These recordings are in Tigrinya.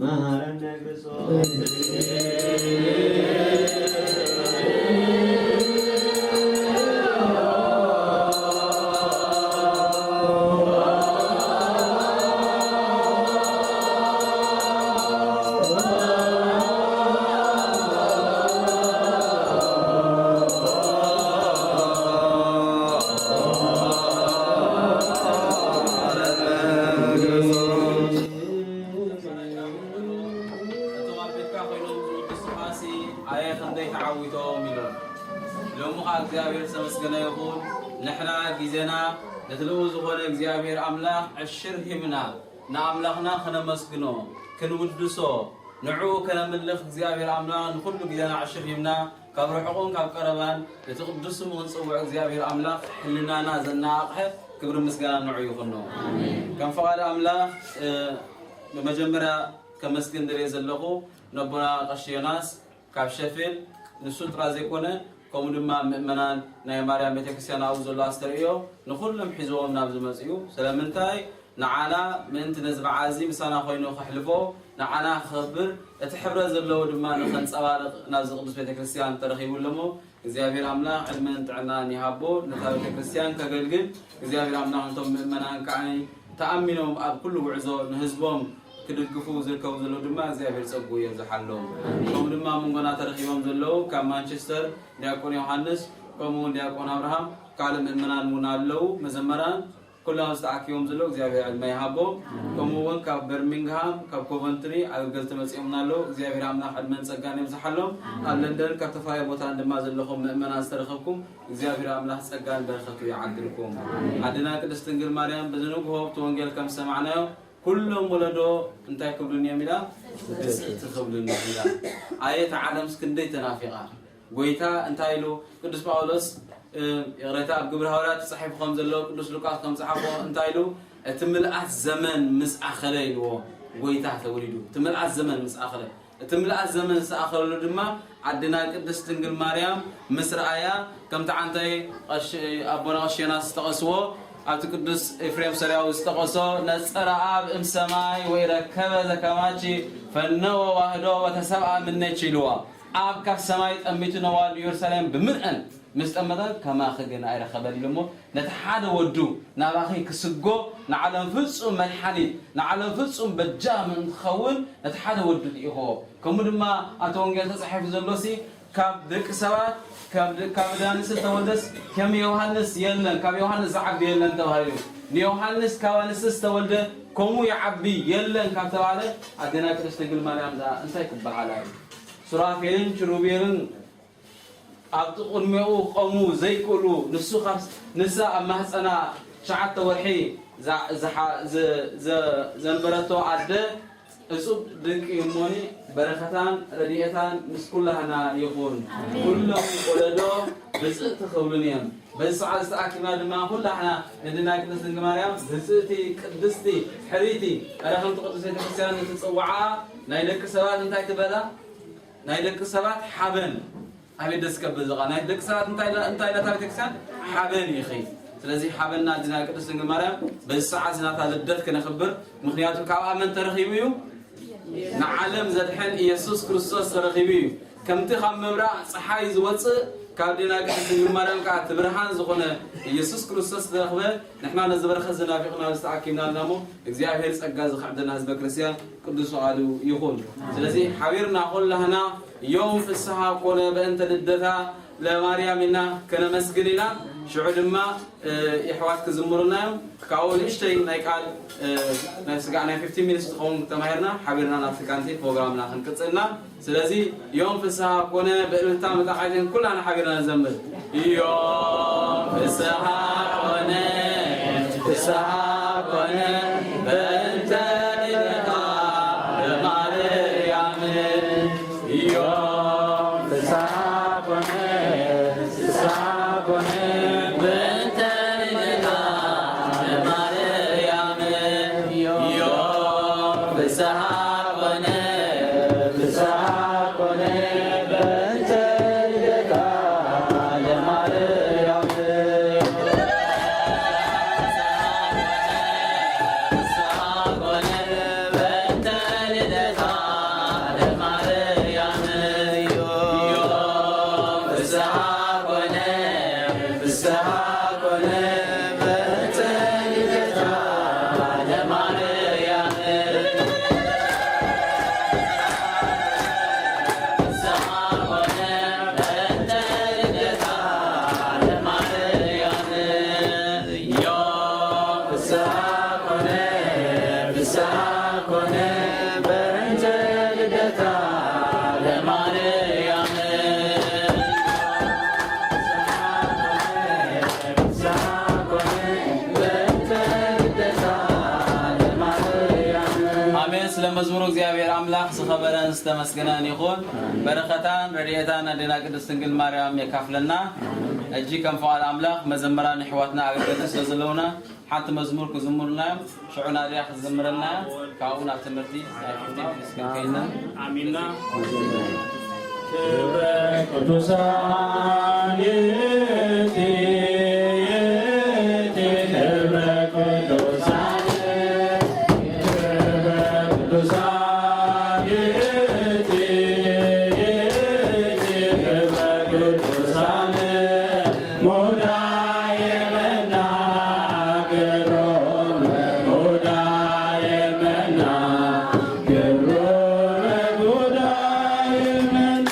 መሃረነ ክርስቶስ። እቶም ኣብ ቤትካ ኮይኖም ዝውድሱኻሲ ኣየ ክንደይ ተዓዊቶም ኢሎም። ሎሚ ኸዓ እግዚኣብሔር ዝተመስገነ ይኹን፣ ንሕና ግዜና ነቲ ልዑል ዝኾነ እግዚኣብሔር ኣምላኽ ዕሽር ሂብና ንኣምላኽና ከነመስግኖ፣ ክንውድሶ፣ ንዕኡ ከነምልኽ እግዚኣብሔር ኣምላኽ ንኹሉ ግዜና ዕሽር ሂብና ካብ ርሑቕን ካብ ቀረባን ነቲ ቅዱስ ስሙ ክንጽውዕ እግዚኣብሔር ኣምላኽ ሕልናና ዘነቓቕሐ ክብሪ ምስጋና ንዑ ይኹኖ። ኣሜን። ከም ፍቓድ ኣምላኽ፣ እ፣ ብመጀመርያ ከመስግን ደልየ ዘለኹ ነቦና ቀሺ ዮናስ ካብ ሸፌል፣ ንሱ ጥራ ዘይኮነ፣ ከምኡ ድማ ምእመናን ናይ ማርያም ቤተክርስትያን ኣብኡ ዘሎ ኣስተርእዮ ንኹሎም ሒዝዎም ናብ ዝመጽኡ። ስለምንታይ? ንዓና ምእንቲ ነዚ በዓል እዚ ምሳና ኮይኑ ከሕልፎ፣ ንዓና ክኸብር፣ እቲ ሕብረት ዘለዎ ድማ ንኸንጸባርቕ ናብዚ ቅዱስ ቤተክርስትያን ተረኺቡ ኣሎ እሞ፣ እግዚኣብሔር ኣምላኽ ዕድመን ጥዕናን ይሃቦ። ነታ ቤተክርስትያን ከገልግል እግዚኣብሔር ኣምላኽ ነቶም ምእመናን ከዓኒ ተኣሚኖም ኣብ ኩሉ ጉዕዞ ንህዝቦም ክድግፉ ዝርከቡ ዘለዉ ድማ እግዚኣብሔር ጸግኡ የብዝሓሎም። ከምኡ ድማ ኣብ መንጎና ተረኺቦም ዘለዉ ካብ ማንቸስተር ዲያቆን ዮሃንስ፣ ከምኡ እውን ዲያቆን ኣብርሃም፣ ካልእ ምእመናን እውን ኣለዉ፣ መዘመራን፣ ኩሎም ዝተኣኪቦም ዘለዉ እግዚኣብሔር ዕድመ ይሃቦም። ከምኡ እውን ካብ በርሚንግሃም፣ ካብ ኮቨንትሪ ኣገልገልቲ መጺኦምና ኣለዉ። እግዚኣብሔር ኣምላኽ ዕድመን ጸጋን የብዝሓሎም። ኣብ ለንደን ካብ ተፈላለየ ቦታ ድማ ዘለኹም ምእመናን ዝተረኸብኩም እግዚኣብሔር ኣምላኽ ጸጋን በረኸቱ ይዓድልኩም። ኣዴና ቅድስት ድንግል ማርያም በዚ ንግሆ እቲ ወንጌል ከም ዝሰማዕናዮ ኩሎም ወለዶ እንታይ ክብሉኒ እዮም ኢላ? ብፅእቲ ክብሉኒ እዮም ኢላ። ኣየት ዓለምስ ክንደይ ተናፊቓ። ጎይታ እንታይ ኢሉ? ቅዱስ ጳውሎስ፣ እ፣ ይቕሬታ፣ ኣብ ግብሪ ሃዋርያት ተጻሒፉ ከም ዘሎ ቅዱስ ሉቃስ ከም ጸሓፎ እንታይ ኢሉ? እቲ ምልኣት ዘመን ምስ ኣኸለ ኢልዎ ጎይታ ተወሊዱ። እቲ ምልኣት ዘመን ምስ ኣኸለ። እቲ ምልኣት ዘመን ዝተኣኸለሉ ድማ ኣዴና ቅድስት ድንግል ማርያም ምስ ረኣያ፣ ከምቲ ዓንተይ ቀሺ-፣ ኣቦና ቀሺ ዮናስ ዝጠቐስዎ፣ ኣብቲ ቅዱስ ኤፍሬም ሶርያዊ ዝጠቐሶ፣ "ነጸረ ኣብ እም ሰማይ ወኢረከበ ዘከማቺ ፈነወ ዋህዶ ወተሰብአ ምኔኪ" ኢልዎ። ኣብ ካብ ሰማይ ጠሚቱ ነዋልድ ኢየሩሳሌም ብምልአን ምስ ጠመተ፣ "ከማኺ ግን ኣይረኸበን" ኢሉ እሞ፣ ነቲ ሓደ ወዱ ናባኺ ክስጎ፣ ንዓለም ፍጹም መድሓኒት፣ ንዓለም ፍጹም በጃ ምእንቲ ክኸውን፣ ነቲ ሓደ ወዱ ልኢኽዎ። ከምኡ ድማ ኣብቲ ወንጌል ተጻሒፉ ዘሎሲ፣ ካብ ደቂ ሰባት፣ ካብ ደ-፣ ካብ ኣደ ኣንስቲ ዝተወልደስ ከም ዮሃንስ የለን፣ ካብ ዮሃንስ ዝዓቢ የለን ተባሂሉ። ንዮሃንስ ካብ ኣንስቲ ዝተወልደ ከምኡ ይዓቢ የለን ካብ ተባለ፣ ኣዴና ቅድስት ድንግል ማርያም ደኣ እንታይ ክበሃላ እዩ? ሱራፌልን ኪሩቤልን ኣብ ቅድሚኡ ክቆሙ ዘይክእሉ፣ ንሱ ካብ፣ ንሳ ኣብ ማህፀና ትሽዓተ ወርሒ ዛ-፣ ዝሓ-፣ ዝ-፣ ዘ-፣ ዘንበረቶ ኣደ እጹብ ድንቂ እሞኒ፣ በረኸታን ረድኤታን ምስ ኩላህና ይኹን። ኣሜን። ኩሎም ወለዶ ብፅእቲ ክብሉን እዮም። በዚ ሰዓት ዝተኣኪብና ድማ ኩላህና ንድና ቅድስት ድንግል ማርያም ብፅእቲ፣ ቅድስቲ፣ ሕርይቲ፣ ቀዳመይቲ ቅድስት ቤተክርስትያን ንትፅውዓ። ናይ ደቂ ሰባት እንታይ ትበላ? ናይ ደቂ ሰባት ሓበን። ኣቤት ደስ ከብል ዝቓ ናይ ደቂ ሰባት እንታይ ኢላ፣ እንታይ ኢላ እታ ቤተክርስትያን? ሓበን ኢኺ። ስለዚ ሓበንና ኣዴና ቅድስት ድንግል ማርያም በዚ ሰዓት እዚ ናታ ልደት ክነኽብር፣ ምኽንያቱ ካብኣ መን ተረኺቡ እዩ? ንዓለም ዘድሕን ኢየሱስ ክርስቶስ ተረኺቡ እዩ። ከምቲ ካብ ምብራቕ ጸሓይ ዝወጽእ፣ ካብ ዲና ቅድስት ድንግል ማርያም ከዓ እቲ ብርሃን ዝኾነ ኢየሱስ ክርስቶስ ዝተረኽበ፣ ንሕና ነዚ በረኸት ዝናፊቕና ዝተኣኪብና ኣለና እሞ እግዚኣብሔር ጸጋ ዝኽዕደና ህዝበ ክርስቲያን ቅዱስ ፍቓዱ ይኹን። ስለዚ ሓቢርና ኩላህና ዮም ፍስሓ ኮነ በእንተ ልደታ ለማርያም ኢልና ከነመስግን ኢና። ሽዑ ድማ የሕዋት ክዝምሩልና እዮም። ካብኡ ንእሽተይ ናይ ቃል ናይ ስጋዕ ናይ fifteen minutes ትኸውን ተማሂርና ሓቢርና ናብቲ ካንቲ ፕሮግራምና ክንቅጽልና። ስለዚ ዮም ፍስሓ ኮነ ብእልልታ መጣቃይትን ኩላና ሓቢርና ንዘምር። ዮም ፍስሓ ኮነ ፍስሓ ኮነ በእንተ ልደታ ለማርያም። ዮም ፍስሓ ኮነ ፍስሓ ኮነ በእንተ ልደታ ለማርያም። ዮም ፍስሓ ኮነ ፍስሓ ኮነ በእንተ ልደታ ለማርያም። ኣሜን። ስለ መዝሙሩ እግዚኣብሔር ኣምላኽ ዝኸበረን ዝተመስገነን ይኹን። በረኸታን ረድኤታን ኣዴና ቅድስት ድንግል ማርያም የካፍለና። ሕጂ ከም ፍቓድ ኣምላኽ መዘምራን ኣሕዋትና ኣገልገልቲ ስለ ዘለውና ሓንቲ መዝሙር ክዝምሩልና እዮም። ሽዑ ናድያ ክትዝምረልና እያ። ካብኡ ናብ ትምህርቲ ናይ fifteen minutes ክንከይድ ኢና። ኣሚንና። ክብረ ቅዱሳን ይእቲ፣ ይእቲ ክብረ ቅዱሳን፣ ክብረ ቅዱሳን ይእቲ፣ ይእቲ ክብረ ቅዱሳን። ሙዳየ መና ግሩም፣ ሙዳየ መና ግሩም፣ ሙዳየ መና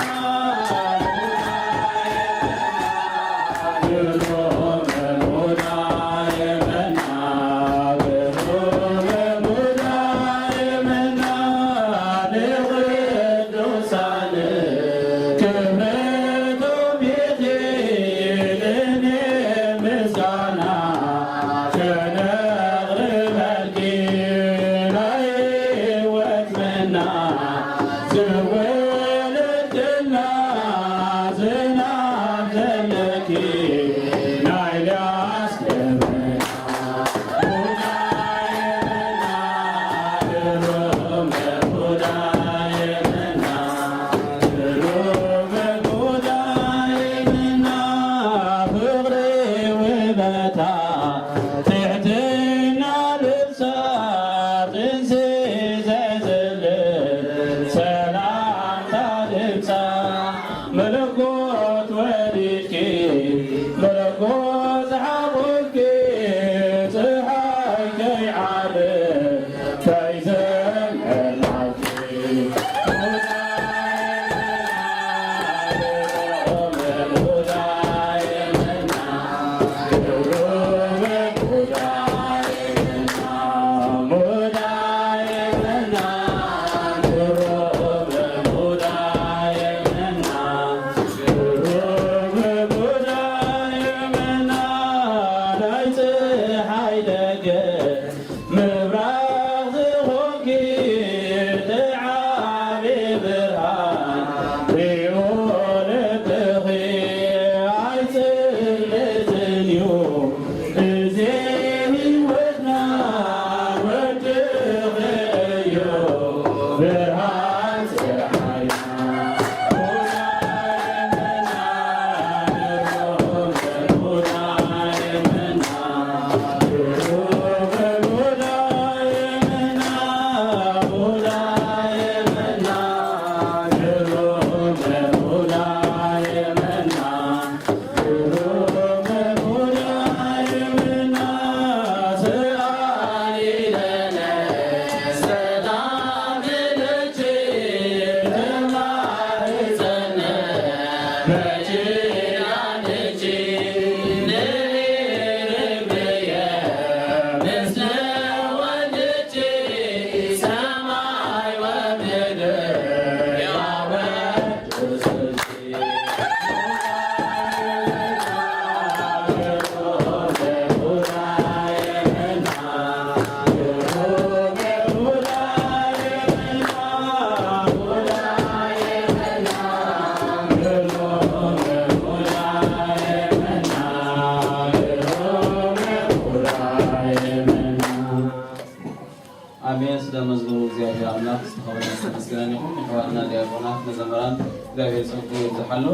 ተመስገን ይኹን። ኣሕዋትና ዲያቆናት፣ መዘምራን እግዚኣብሔር ጸጉ ይብዝሓሉ።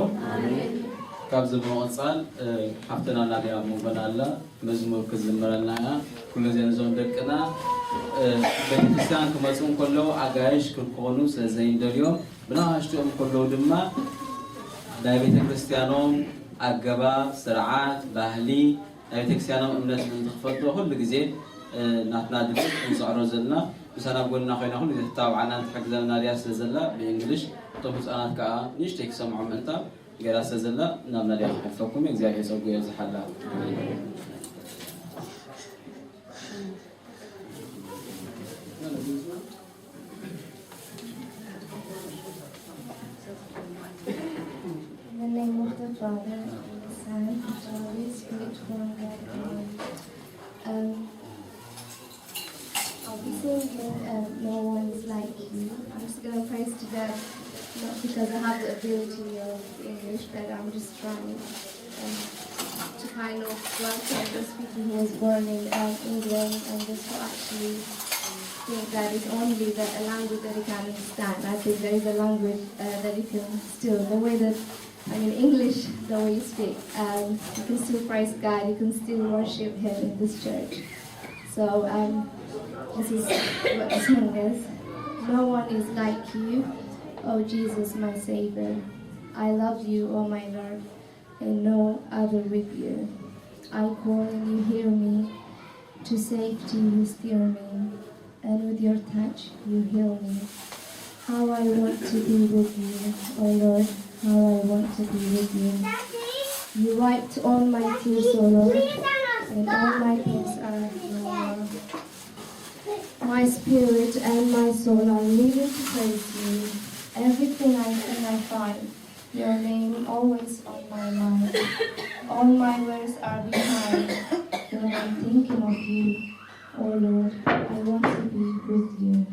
ካብዚ ብምቕጻል፣ እ፣ ሓፍትና ናድያ ኣብ መንጎና ኣላ፣ መዝሙር ክትዝምረልና እያ። ኩሉ ግዜ ነዞም ደቅና፣ እ፣ ቤተክርስትያን ክመጹ እንከለዉ ኣጋይሽ ክኾኑ ስለ ዘይንደልዮም፣ ብንኣሽቱኦም ከለዉ ድማ ናይ ቤተክርስትያኖም ኣገባብ፣ ስርዓት፣ ባህሊ፣ ናይ ቤተክርስትያኖም እምነት ምእንቲ ክፈልጡ ኩሉ ግዜ፣ እ፣ ናትና ድሌት ክንጽዕሮ ዘለና፣ ምሳና ኣብ ጎንና ኮይና ኩሉ ግዜ ትታብዓናን ትሕግዘናን ናድያ ስለ ዘላ፣ ብእንግሊሽ እቶም ህጻናት ከኣ ንእሽተይ ክሰምዖም ምእንታ ገይራ ስለ ዘላ፣ ናብ ናድያ ክሓልፈኩም እየ። እግዚኣብሔር ጸጉ የብዝሓላ። In the name of the Father, and the Son, and the Holy Spirit, one God, amen. Um, I'll be singing, um, No One Is Like You. I'm just gonna praise to God, not because I have the ability of English, but I'm just trying, um, to kind of welcome those people who was born in, um, England and those who actually think that it's only the, a language that they can understand. I think there is a language, uh, that you can still, the way that, I mean, English, the way you speak, um, you can still praise God, you can still worship Him in this church. So, um, this is what the song is. No one is like you, oh Jesus, my Savior. I love you, oh my Lord, and no other with you. I call and you hear me. To safety you steer me, and with your touch you heal me. How I want to be with you, oh Lord, how I want to be with you. You wiped all my tears, oh Lord, and all my pains are no more. My spirit and my soul are living to praise you. Everything I see, I find your name always on my mind. All my worries are behind when I'm thinking of you. Oh Lord, I want to be with you.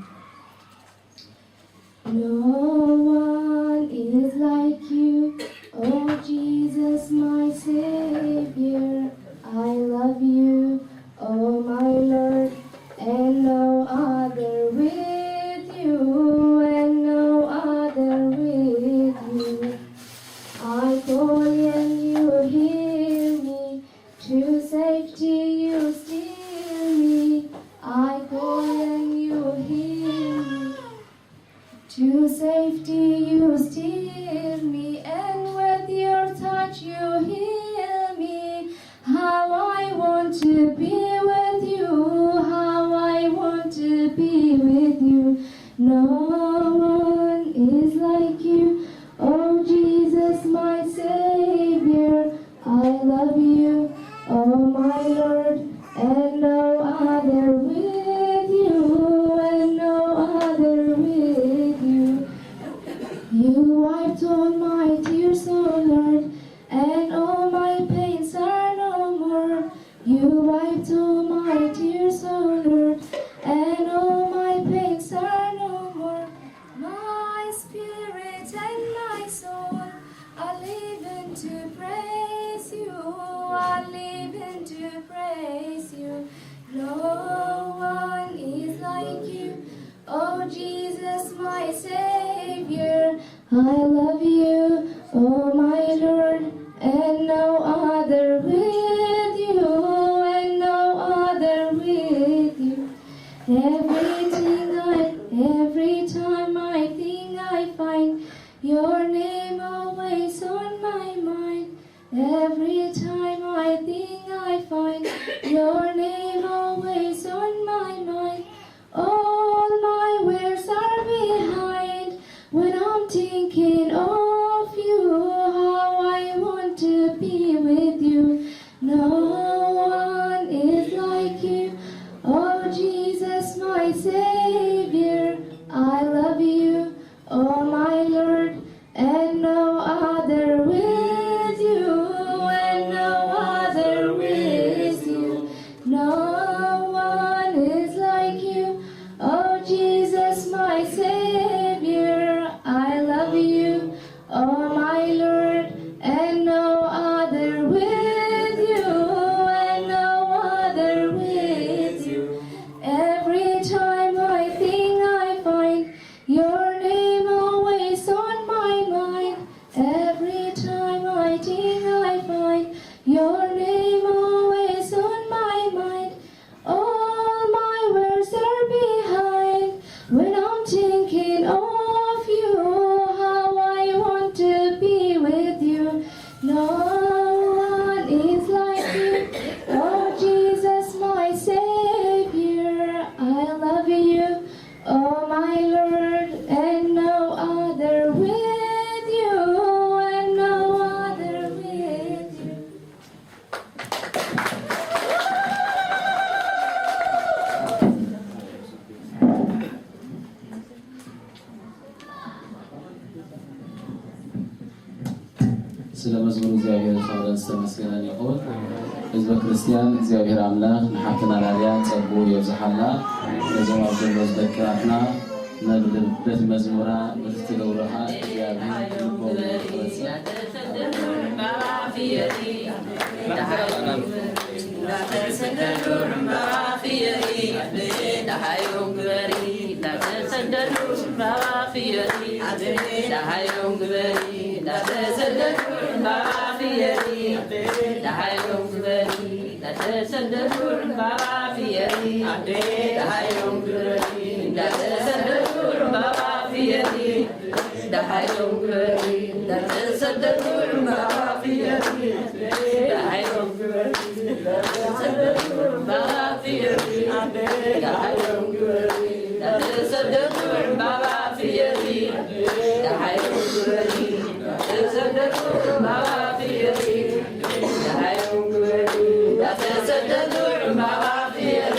No one is like you, oh Jesus, my Savior. I love you, oh my Lord, and no other with you, and no other with you. I call and you hear me, to safety you steer me. I call and you hear me. To safety you steer me, and with your touch you heal me. How I want to be with you, how I want to be with you. No one is like you, oh Jesus, my Savior. I love you, oh my Lord, and no other with you, and no other with you. You wiped all my tears, oh Lord, and all my pains are no more. You wiped all my tears, oh Lord, and all my pains are no more. My spirit and my soul are living to praise you, are living to praise you. No one is like you, oh Jesus, my Savior. I love you, oh my Lord, and no other with you, and no other with you. Everything I, every time I think I find your name always on my mind. Every time I think I find your name always on my mind. All my worries are behind when I'm thinking of you. How I want to be with you. No one is like you. Oh Jesus, my Savior, I love you. Oh my Lord, and no other with you, and no other with you. No one is like you. Oh Jesus, my Savior, I love you. Oh my Lord, and no other with you, and no other with you. Every time I think I find ስለ መዝሙር እግዚኣብሔር ዝኸበረን ዝተመስገነን ይኹን። ህዝበ ክርስቲያን እግዚኣብሔር ኣምላኽ ንሓፍትና ላልያ ጸግኡ የብዝሓላ። ነዞም ኣብ ዘሎ ደቅናትና ነዚ ቤት መዝሙራ ብትትገብሮ ኸዓ እግዚኣብሔር ልቦም ይኽፈት። እንዳተሰደዱ ዕምባባ ፍየሪ፣ ደሃዮም ግበሪ። እንዳተሰደዱ ዕምባባ ፍየሪ፣ ደሃዮም ግበሪ። እንዳተሰደዱ ዕምባባ ፍየሪ፣ ደሃዮም ግበሪ። እንዳተሰደዱ ዕምባባ ፍየሪ፣ ደሃዮም ግበሪ። እንዳተሰደዱ ዕምባባ ፍየሪ፣ ደሃዮም ግበሪ። እንዳተሰደዱ ዕምባባ ፍየሪ፣ ደሃዮም ግበሪ። እንዳተሰደዱ ዕምባባ ፍየሪ፣ ደሃዮም ግበሪ። እንዳተሰደዱ ዕምባባ ፍየሪ፣ ደሃዮም ግበሪ። እንዳተሰደዱ ዕምባባ ፍየሪ፣ ደሃዮም ግበሪ። እንዳተሰደዱ ዕምባባ ፍየሪ፣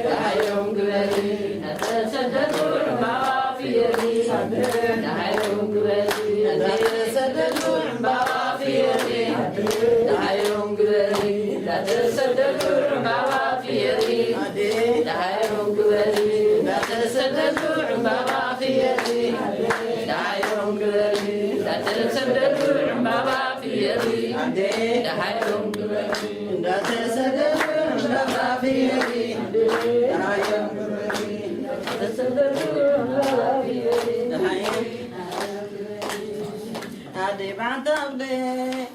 ደሃዮም ግበሪ። እንዳተሰደዱ ዕምባባ ፍየሪ፣ ደሃዮም ግበሪ። እንዳተሰደዱ ዕምባባ ፍየሪ፣ ደሃዮም ግበሪ። እንዳተሰደዱ ዕምባባ ፍየሪ፣ ደሃዮም ግበሪ። እንዳተሰደዱ ዕምባባ ፍየሪ፣ ደሃዮም ግበሪ። እንዳተሰደዱ ዕምባባ ፍየሪ፣ ደሃዮም ግበሪ። እንዳተሰደዱ ዕምባባ ፍየሪ፣ ደሃዮም ግበሪ። እንዳተሰደዱ ዕምባባ ፍየሪ፣ ደሃዮም ኣደይ ባዕታ ኣቕደ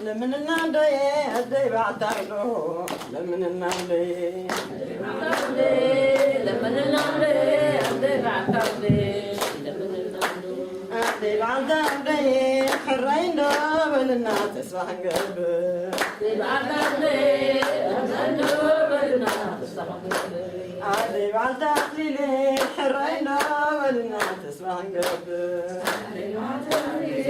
ለምንና ኣደይ፣ ኣደይ ባዕታ ኣቕዶ ለምንና ኣደይ። ኣደይ ባዕታ ኣቕደ ሕራይ እንዶ በልና ተስፋ ክንገብር። ኣደይ ባዕታ ኣቕደ ሕራይ እንዶ በልና ተስፋ ክንገብር። ኣደይ ባዕታ ኣቕሊለ ሕራይ እንዶ በልና ተስፋ ክንገብር። ኣደይ ባዕታ ኣቕሊለ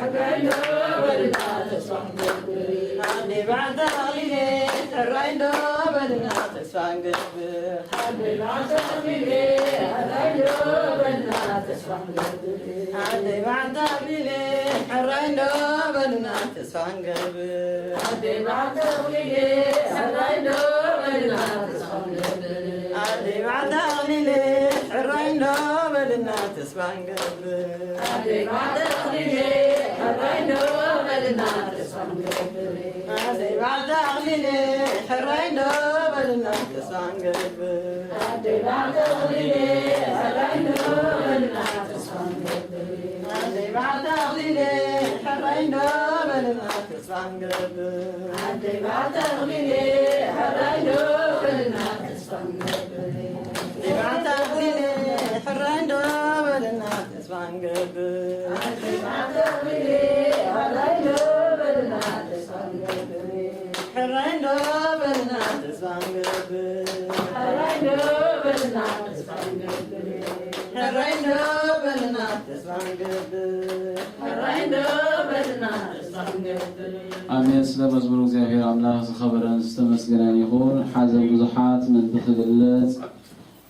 ሕራይ እንዶ በልና ተስፋ ክንገብር። ኣደይ ባዕታ ኣቕሊለ ሕራይ እንዶ በልና ተስፋ ክንገብር። ኣደይ ባዕታ ኣቕሊለ ሕራይ እንዶ በልና ተስፋ ክንገብር። ኣደይ ባዕታ ኣቕሊለ ሕራይ እንዶ በልና ተስፋ ክንገብር። ኣደይ ባዕታ ኣቕሊለ ሕራይ እንዶ በልና ተስፋ ክንገብር። ኣደይ ባዕታ ኣቕሊለ ሕራይ እንዶ በልና ተስፋ ክንገብር። ኣደይ ባዕታ ኣቕሊለ ሕራይ እንዶ በልና ተስፋ ክንገብር። ኣደይ ባዕታ ኣቕሊለ ሕራይ እንዶ በልና ተስፋ ክንገብር። ኣደይ ባዕታ ኣቕሊለ ሕራይ እንዶ በልና ተስፋ ክንገብር። ሕራይ እንዶ በልና ተስፋ ክንገብር። ሕራይ እንዶ በልና ተስፋ ክንገብር። ሕራይ እንዶ በልና ተስፋ ክንገብር። ሕራይ እንዶ በልና ተስፋ ክንገብር። ኣሜን። ስለ መዝሙር እግዚኣብሔር ኣምላኽ ዝኸበረን ዝተመስገነን ይኹን። ሓዘን ብዙሓት ምእንቲ ክግለጽ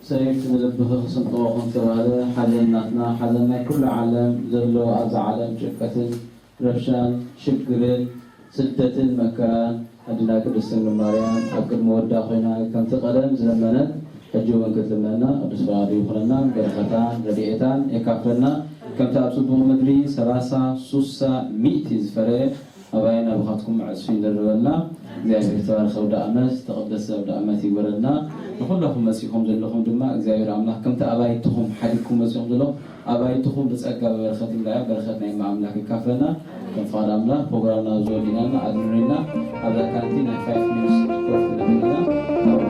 ሰይፍ ንልብኺ ክስንጥቖ ከም ዝተባህለ ሓዘን ናትና፣ ሓዘን ናይ ኩሉ ዓለም ዘሎ ኣብዛ ዓለም ጭንቀትን ረብሻን ሽግርን ስደትን መከራን ኣዴና ቅድስት ድንግል ማርያም ኣብ ቅድሚ ወዳ ኮይና ከምቲ ቀደም ዝለመነት ሕጂ እውን ክትልመና ቅዱስ ፍቓዱ ይኹነና። በረኸታን ረድኤታን የካፍለና። ከምቲ ኣብ ጽቡቕ ምድሪ ሰላሳ ሱሳ ሚእቲ ዝፈረየ ኣባይና ብኻትኩም ዕጽፊ ይደርበልና። እግዚኣብሔር ዝተባረኸ ኣውደ ዓመት፣ ዝተቐደሰ ኣውደ ዓመት ይግበረልና። ንኹለኹም መጺኹም ዘለኹም ድማ እግዚኣብሔር ኣምላኽ ከምቲ ኣባይትኹም ሓዲግኩም መጺኹም ዘለኹም ኣባይትኹም ብጸጋ ብበረኸት ይምልኣ። በረኸት ናይ እመ ኣምላኽ ይካፈለና። ከም ፍቓድ ኣምላኽ ፕሮግራምና ኣብዚ ወዲእና ኣለና። ኣድምሩና። ኣብዛ ካንቲ ናይ ፋይቭ ሚኒትስ ኮፍ ክንብል ኢና። ኣብኡ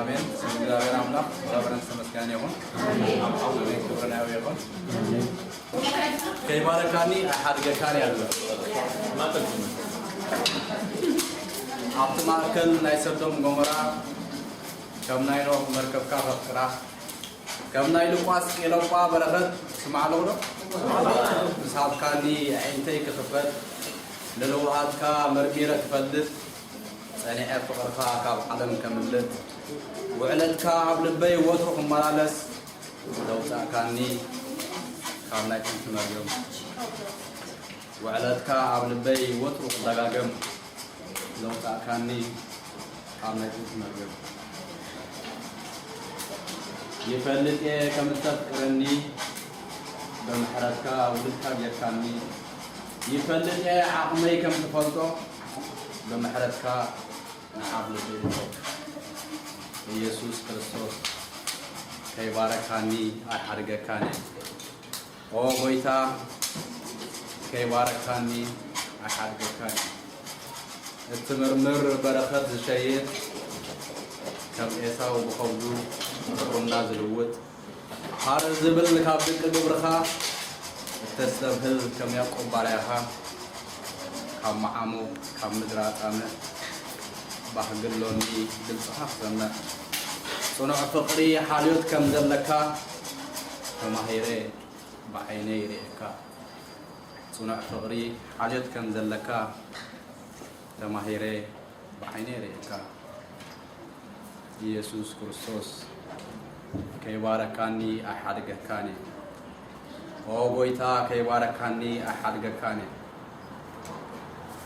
ኣሜን። ስም እግዚኣብሔር ኣምላኽ ክብርን ተመስገን ይኹን። ኣሜን። ክብሪ ናዩ ይኹን። ከይባረካኒ ኣይሓድገካን እየ ኣሎ። ኣብቲ ማእከል ናይ ሰዶም ጎሞራ ከም ናይ ኖህ መርከብካ ከፍቅራ፣ ከም ናይ ሉቃስ ቄለቋ በረኸት ትስማዕ ኣለኹ ዶ? ምስ ሃብካኒ ኣዒንተይ ክኽፈት፣ ንልውሃትካ መርሚረ ክፈልጥ፣ ጸኒዐ ፍቕርኻ ካብ ዓለም ከምልጥ፣ ውዕለትካ ኣብ ልበይ ወትሩ ክመላለስ፣ ዘውጻእካኒ ካብ ናይ ጥንቲ መርገም። ውዕለትካ ኣብ ልበይ ወትሩ ክደጋገም፣ ዘውጻእካኒ ካብ ናይ ጥንቲ መርገም። ይፈልጥ እየ ከም እተፍቅረኒ፣ ብምሕረትካ ውሉድካ ጌርካኒ። ይፈልጥ እየ ዓቕመይ ከም ትፈልጦ፣ ብምሕረትካ ንዓብ ልበይ እቶ። ኢየሱስ ክርስቶስ ከይባረካኒ ኣይሓድገካን እየ። ኦ ጎይታ፣ ከይባረካኒ ኣይሓድገካን። እትምርምር በረኸት ዝሸይጥ፣ ከም ኤሳው ብኸብዱ ብቁና ዝልውጥ፣ ሃር ዝብል ካብ ደቂ ግብርኻ፣ እተስተብህል ከም ያዕቆብ ባርያኻ፣ ካብ መዓሙቕ ካብ ምድሪ ኣጻምእ፣ ባህጊ ኣሎኒ ድምጽኻ ክሰምዕ። ጽኑዕ ፍቕሪ ሓልዮት ከም ዘለካ፣ ተማሂረ ብዓይነይ ርእየካ። ጽኑዕ ፍቕሪ ሓልዮት ከም ዘለካ፣ ተማሂረ ብዓይነይ ርእየካ። ኢየሱስ ክርስቶስ ከይባረካኒ ኣይሓድገካን እየ። ኦ ጎይታ ከይባረካኒ ኣይሓድገካን እየ።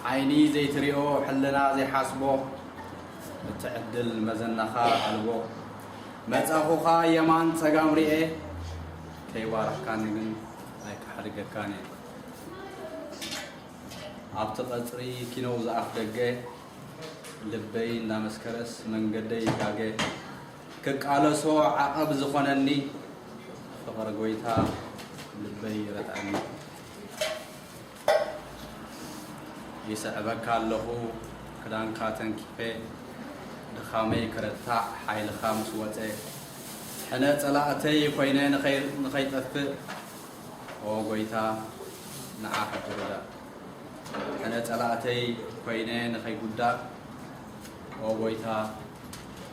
ዓይኒ ዘይትሪኦ ሕልና ዘይሓስቦ፣ እቲ ዕድል መዘናኻ ኣልቦ። መጻኹኻ የማን ጸጋም ርኤ፣ ከይባረካኒ ግን ኣይክሓድገካን እየ። ኣብቲ ቀጽሪ ኪነው ዝኣፍ ደገ፣ ልበይ እናመስከረስ መንገደይ ይጋገ። ክቃለሶ ዓቐብ ዝኾነኒ፣ ፍቕሪ ጎይታ ልበይ ረትዓኒ። ይስዕበካ ኣለኹ ክዳንካ ተንኪፈ፣ ድኻመይ ክርታዕ ሓይልኻ ምስ ወጸ። ሕነ ጸላእተይ ኮይነ ንኸይ-፣ ንኸይጠፍእ፣ ኦ ጎይታ፣ ንዓ ሕጂ ርዳእ። ሕነ ጸላእተይ ኮይነ ንኸይጉዳእ፣ ኦ ጎይታ፣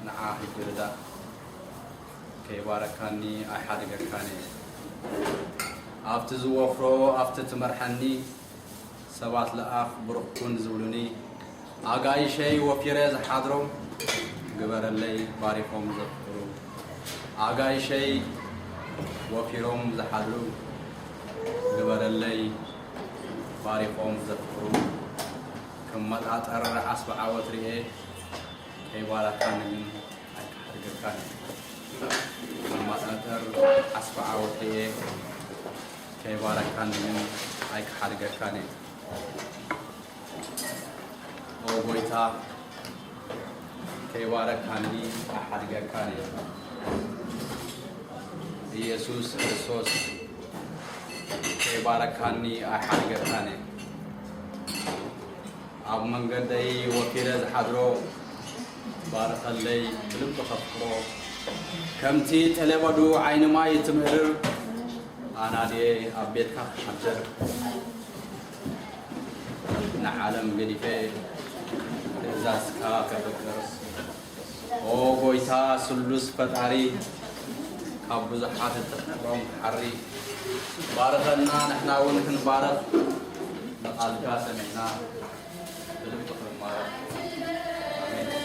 ንዓ ሕጂ ርዳእ። ከይባረካኒ ኣይሓድገካን እየ። ኣብቲ ዝወፍሮ፣ ኣብቲ ትመርሐኒ፣ ሰባት ለኣኽ ብሩኽ ኩን ዝብሉኒ፣ ኣጋይሸይ ወፊረ ዝሓድሮም፣ ግበረለይ ባሪኾም ዘፍቅሩ። ኣጋይሸይ ወፊሮም ዝሓድሩ፣ ግበረለይ ባሪኾም ዘፍቅሩ። ክመጣጠር ዓስቢ ዓወት ርኤ፣ ከይባረካኒ ግን ኣይክሓድገካን። ክመጣጠር ዓስቢ ዓወት ርኤ፣ ከይባረካኒ ግን ኣይክሓድገካን። ኦ ጎይታ፣ ከይባረካኒ ኣይሓድገካን። ኢየሱስ ክርስቶስ፣ ከይባረካኒ ኣይሓድገካን። ኣብ መንገደይ ወፊረ ዝሓድሮ፣ ባርኸለይ ብልቢ ከፍቅሮ። ከምቲ ጠለበዱ ዓይኒ ማይ ትምእርር፣ ኣናድየ ኣብ ቤትካ ክሓድር። ንዓለም ገዲፈ ዳስካ ከፍቅር። ኦ ጎይታ ስሉስ ፈጣሪ፣ ካብ ብዙሓት እትፍቅሮም ትሓሪ። ባርኸና፣ ንሕና እውን ክንባረኽ፣ ንቓልካ ሰሚዕና ብልቢ ክንማረኽ። ኣሜን።